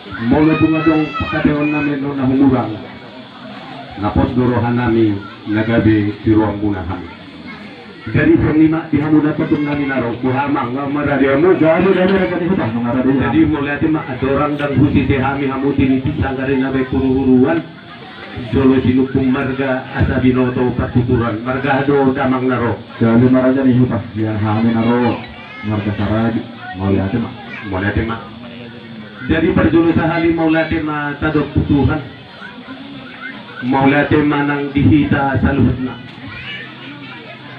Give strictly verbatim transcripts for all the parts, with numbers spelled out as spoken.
Molo tung adong pangkataion nami na hurang, na pos do roha nami na gabe tiruan muna hami. Jadi songon i ma di hamu na tondong nami na ro, boha, mangan ma rade hamu? Gabe, gabe, gabe, huta mangan rade. Jadi mauliate ma, andorang dang husise hami hamu tiniti, sanggar i na baen huruhuruan, jolo sinungkun marga asa binoto partuturan, marga aha do damang na ro? Gabe ma raja ni huta, ia hami na ro marga Saragi. Mauliate ma. Mauliate ma. Jadi parjolo sahali mauliate ma tadok tu Tuhan. Mauliate ma nang di hita saluhutna.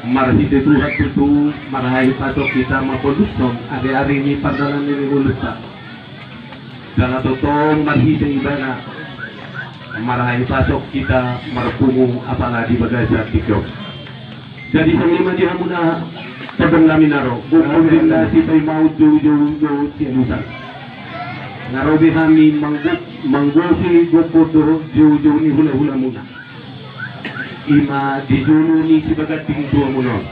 Marhite Tuhan tutu marhahipason hita mangolushon ari-ari ni pardalanan ni ngolunta. Jala tongtong marhite ibana marhahipason hita marpungu apala di bagasan tingki on. Jadi songon i ma di hamu na tondong nami na ro, gokhon ninna sipaimaon, joujou do sialusan. Na ro be hami manggo-, manggohi gokhon dohot joujou ni hulahulamuna. I ma di jolo ni sibaganting tuamuna on.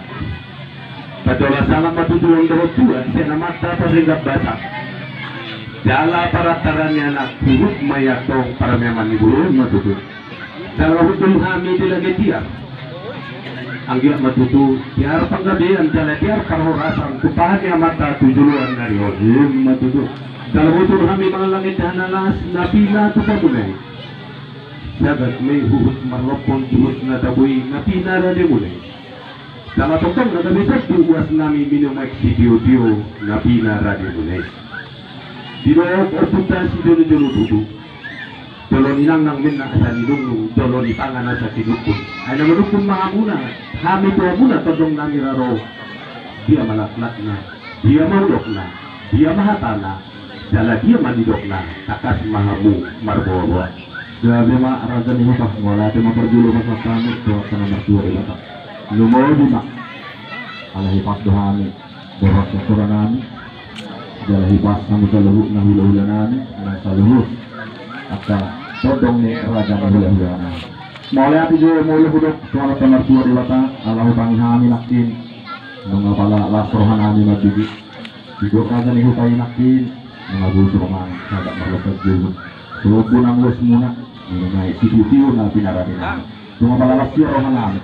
Pajolo salam ma tutu on dohot tua sian amanta pardenggan basa. Jala parantaran ni anak, huhut ma i antong parmeaman ni boru. I ma tutu. Jala hundul hami dilage tiar. Anggiat ma tutu tiar panggabean jala tiar parhorasan tumpahan ni amanta tu joloan ni ari on. I ma tutu. Jala binoto hami mangallang ni indahan na las na pinatupamuna i. Sagat ma i huhut marlompon, huhut na tabo i na pinarademuna i. Jala tongtong na gabe satu uas nami minum aek sitiotio na pinarademuna i. Didok ompunta sijolojolo tutu. Jolo ninangnang ma inna asa ninungnung, jolo nipangan asa tinungkun. Ai na manungkun ma hamuna, hami tu hamuna tondong nami na ro. Dia ma laklakna, dia ma udokna, dia ma hatana, jala dia ma nidokna, tangkas ma hamu marboaboa. Gabe ma raja ni huta, mauliate ma parjolo pasahat hami tu Amanta na martua Debata. Lumobi ma. Ala hipas do hami borhat sasora nami, jala hipas hamu saluhutna hulahula nami, na saluhut angka tondong ni raja ni hulahula nami. Mauliate jo molo hudok tu Amanta na martua Debata, ala hutangi hami nangkin, nunga pala las roha nami mambege. Didok raja ni huta i nangkin, nunga bosur mangan, sada marlompon juhut. Sobu nang uas muna, ninna i sitiotio na pinarademuna i. Nunga pala las roha nami.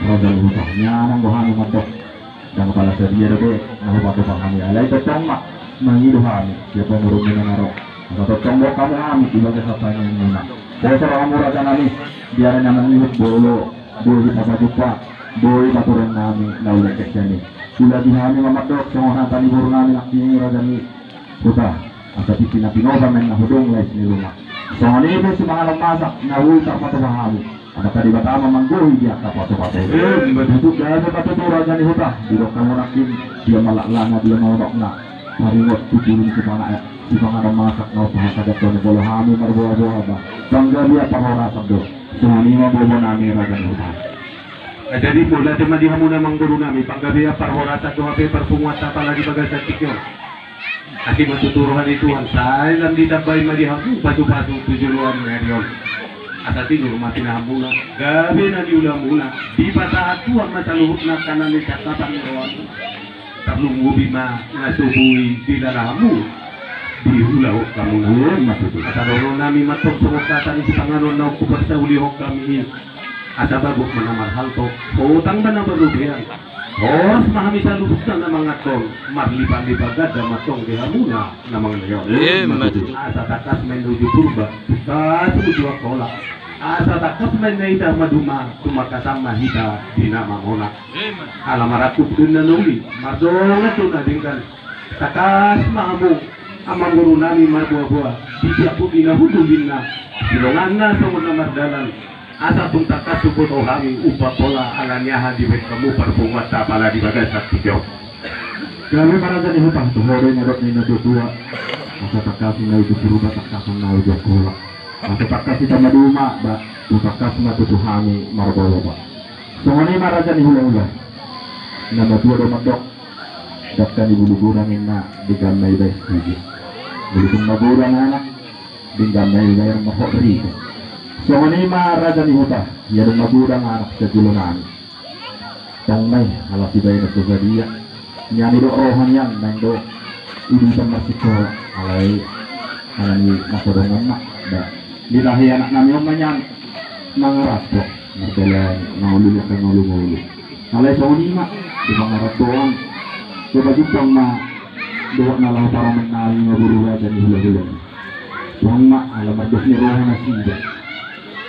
Raja ni huta, nian anggo hami mandok. Ndang pala sadia dope na hupatupa hami, alai tongtong ma mangido hami sian pamoruonmuna na ro. Asa tongtong dohot hamu hami di bagasan tangiangmuna. Poso rohamuna raja nami, biar na mangihut molo boi hita pajumpa, boi patureon nami na uli angka sian i. Ulahi hami ma mandok songon hata ni boru nami nangkin, raja ni huta. Asa tingki na pinosa ma inna hudong lais ni luma. Songon i pe sipanganon masak na boi tarpatupa hami. Amanta Debata ma manggohi di angka pasupasu. Emma tutu. Gabe ma tutu raja ni huta, didok hamu nangkin, dia ma laklakna, dia ma udokna. Taringot tu bulung sipana-, sipanganon masak na umbahen hagabeon, molo hami marboaboa ba panggabean parhorasan do. Songon i ma boaboa nami raja ni huta. Jadi mauliate ma di hamu amangboru nami, panggabean parhorasan do hape parpunguanta apala di bagasan tingki on. Asi ma tutu roha ni Tuhan, sai lam ditambai ma di hamu pasupasu tu joloan ni ari on. Asa tiur ma pinahanmuna, gabe na niulamuna, dipasahat Tuhan ma saluhutna angka na nitangkapan ni rohamuna. Tarlumobi ma na so boi dilala hamu, diulahon hamuna. Emma tutu. Asa dohonon nami ma antong songon hata ni sipanganon naung huparsaulihon hami i. Asa bagot ma na marhalto, hotang ma na marrobean. Horas ma hami saluhutna na manganhon, marlipatlipat ganda ma antong di hamuna na mangalehon. Emma tutu. Asa tangkas ma inna uju Purba, tangkas uju Angkola. Asa tangkas ma inna hita maduma, tumangkasan ma hita di na mamona. Emma. Ala marangkup do inna na uli, mardongan do na denggan. Tangkas ma hamu amangboru nami marboaboa, dijangkon i na hundul inna, sidonganna songon na mardalan. Asa tung tangkas huboto hami umpat pola ala ni aha dibaen hamu parpunguanta apala di bagasan tingki on. Gabe ma raja ni huta, tu ho do i na dok ni natuatua. Asa tangkas inna uju Purba, tangkasan na uju Angkola. Asa tangkas hita maduma ba, tung tangkas ma tutu hami marboaboa. Songon i ma raja ni hulahula. Na matua do mandok, dangka ni bulu godang inna denggan ma i baen sigi. Molo dung magodang anak, denggan ma i baen marhot rigo. Songon i ma raja ni huta, ia dung magodang anak sian jolo nami. Tong ma i, ala sibaenon so sadia. Nian i do roha nian, naeng do udutan marsikola. Alai Alani masa dongan ma da. Dilahi anak nami on ma nian mangaranto. Mardalan na ulu ni angka na ulu ma ulu. Alai songon i ma di pangarantoan. Coba jumpang ma dohot na laho parumaen nami ma boru raja ni hulahula. Songon i ma ala mardos ni roha nasida.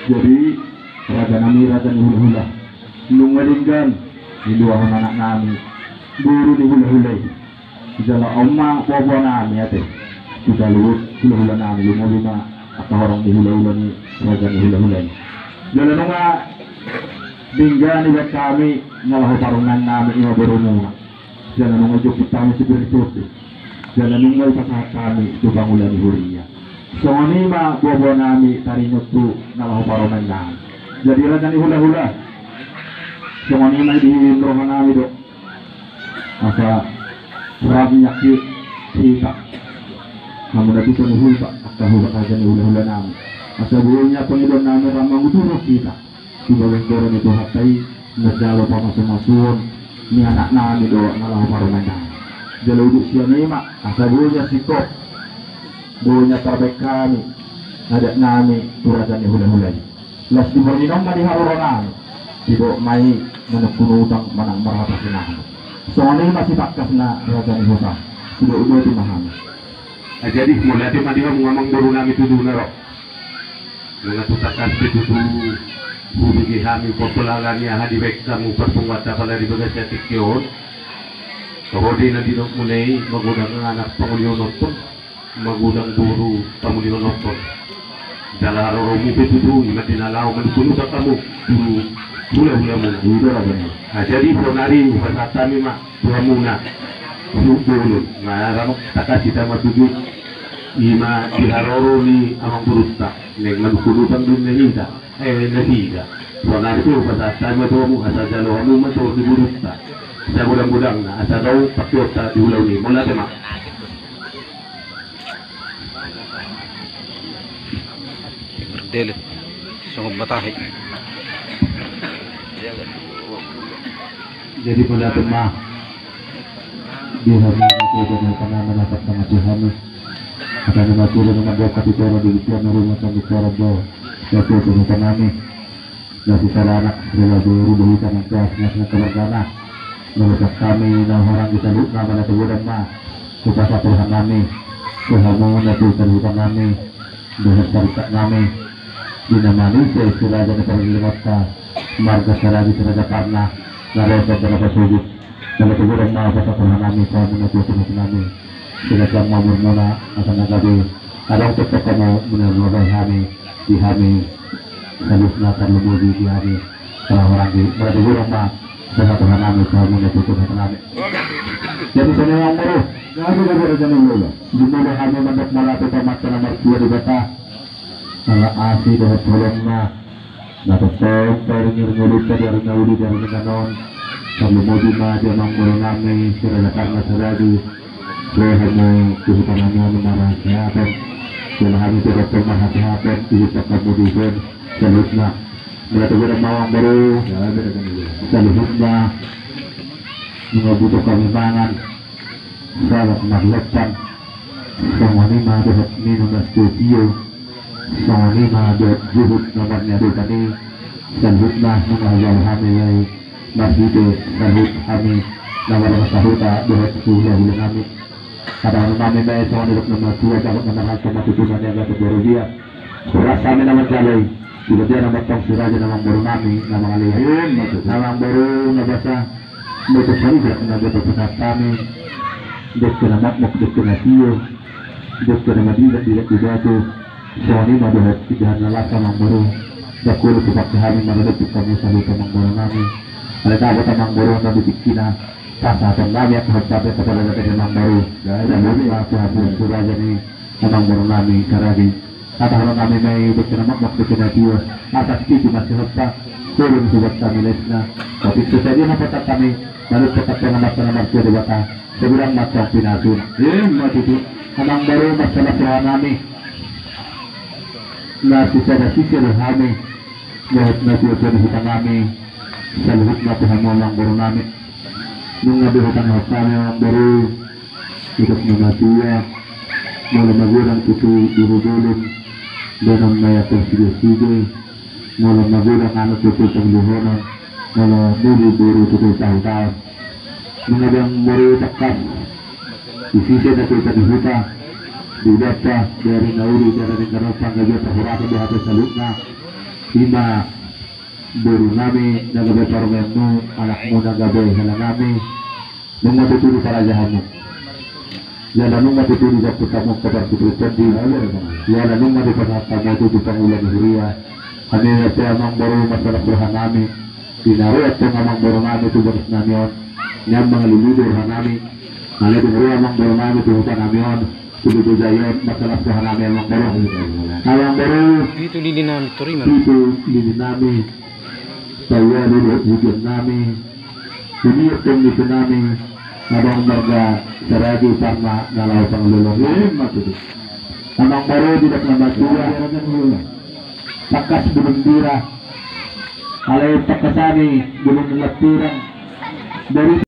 Jadi raja nami raja ni hulahula. Nunga denggan diluahon anak nami boru ni hulahula i. Jala on ma boa nami ate. Di saluhut hulahula nami lumobi ma angka horong ni hulahula ni raja ni hulahula i. Jala nunga denggan dibahen hami na laho parumaen nami ima borumuna. Jala nunga ijomput hami sipir ni tondi. Jala nunga ipasahat hami tu pangula ni huria. Songon i ma boa nami taringot tu na laho parumaen nami. Jadi raja ni hulahula. Songon i ma di roha nami do. Asa rap ni aki hita. Hamu na bisa ni huta angka huta raja ni hulahula nami. Asa boha ni pangidoan nami rap manguturhon hita. Di bagas joro ni Tuhanta i manjalo pamasumasuon ni anak nami do na laho parumaen nami. Jala udut sian i ma asa boha ni sitop. Boha ni tarbaen hami adat nami tu raja ni hulahula i. Las di borngin on ma di haroro nami. Didok ma i manungkun utang manang marhata sinamot. Songon i ma sipangkasna raja ni huta. Sude uboto ma hami. Jadi mauliate ma di hamu amang boru nami tutu na ro. Nunga tu tangkas pe tutu hubege hami popola ala ni aha dibaen hamu parpunguanta pala di bagas ni tingki on. Toho di na didok muna i magodang anak pangolihon ompung. Magodang boru pangolihon ompung. Jala haroromu pe tutu ima di na laho manungkun utang hamu tu hulahula muna. Ida lah benar. Nah, jadi sonari hupasahat hami ma tu hamuna. Suhut bolon. Nah, rap ma tangkas hita martuju. Ima di haroro ni amang borunta. Naeng manungkun utang do na hita. Eh, na hita. Sonari pe hupasahat hami ma tu hamu asa jalo hamu ma tu borunta. Sagodang-godangna asa dao pangkionta di ulaon i. Mauliate ma. Mardelet songon matahi. Jadi pada tema di hami itu dan apa nama dapat sama Tuhan. Akan nama turun nama dia tapi turun di dia nama rumah kami turun do. Ya Tuhan kami. Jadi saranak rela boru do hita nang tuas nang keluargana. Merusak kami na horang di saluhutna mana tegodang ma. Hupasahat roha nami tu hamu na tu saluhutna nami. Dohot sarusak nami. Di na manise si raja ni parlimatta marga Saragi si raja Parna. Na rosot dan apa sujud. Mana tegodang ma hupasahat roha nami tu hamu na tu saluhutna nami. Silakan mamur muna akan na gabe. Adong tepuk kamu muna robai hami di hami. Saluhutna tarlumobi di hami. Salah orang di berarti burung ma. Salah Tuhan nami kamu na tutup hati nami. Jadi songon i ma amang boru. Jadi gabe raja ni hulahula. Jumolo hami mandok mauliate tu Amanta na martua Debata. Ala asi dohot holongna. Na tongtong taringi ringolunta di ari na uli di ari na nanon. Tarlumobi ma di amang boru nami si raja Parna Saragi. Rohamu tu huta nami on marhasehaton. Jala hami pe tongtong marhasehaton di huta hamu dison. Saluhutna. Mauliate godang ma amang boru. Saluhutna. Nunga butuh hami mangan. Sahat marlompan. Songon i ma dohot minum na sitio. Songon i ma dohot juhut na marniadopan i. Saluhutna nunga hujalo hami i. Marhite saluhut hami na marhata huta dohot hulahula nami. Hata hami ma i songon i dok na matua jagot na marhata ma tutu na niaga tu boru dia. Horas hami na manjalo i. Tiba dia na mantong si raja na amang boru nami na mangalehon. Amang boru na basa. Mauliate sarigat na beta pesan hami. Dengke na mokmok dengke na tio. Dengke na madilak dilak di batu. Songon i ma dohot indahan na las amang boru. Dakku dohot tu pake hami maradophon hamu saluhut amang boru nami. Alai dapot amang boru na di tingkina. Pasahaton nami angka hotbate kepala dapot amang boru. Dapot ma tu hamu tu raja ni amang boru nami Saragi. Hata hurang nami ma i dengke na mokmok dengke na tio. Atas piti masih hotba. Turun subat kami lesna. Tapi sesadia na patak kami. Manut patak pengamat na martua Debata. Segudang macam pinasuna. Ima tutu. Amang boru masalah soal nami. Na sisada sisi rohami. Dohot na tuatua ni huta nami. Saluhutna tu hamu amang boru nami. Nunga dohot hami amang boru. Hidup ni matua. Molo magodang tutu boru bolon, baenon ma i antong sige-sige. Molo magodang anak tutu pangidohonon, molo muli boru tutu tahu-tahu. Nunga bang mori tangkas, di sise na tutu di huta, di banta, dari na uli, dari na ganup panggabean, parhorasan di hata saluhutna. Ima boru nami na gabe parumaenmu, anakmu na gabe hela nami. Nunga tutu diparaja hamu. Jala nunga tutu didapot hamu angka parputri tondi. Jala nunga dipasahat hamu tutu pangula ni huria. Hami ma pe amang boru, mansai las roha nami. Di na ro antong amang boru nami tu boras nami on, nian mangalului do roha nami. Alai dung ro amang boru nami tu huta nami on, tu Lumban Jaya on, mansai las roha nami amang boru. Amang boru, pitu lili nami torima. Pitu lili nami. Taualu do hudian nami. Hunian tong ni tu nami, adong marga Saragi, Parna, na laho pangalolongan. Ima tutu. Amang boru, didok na matua, tangkas bulung bira, alai tangkasan i bulung lampirang. Dari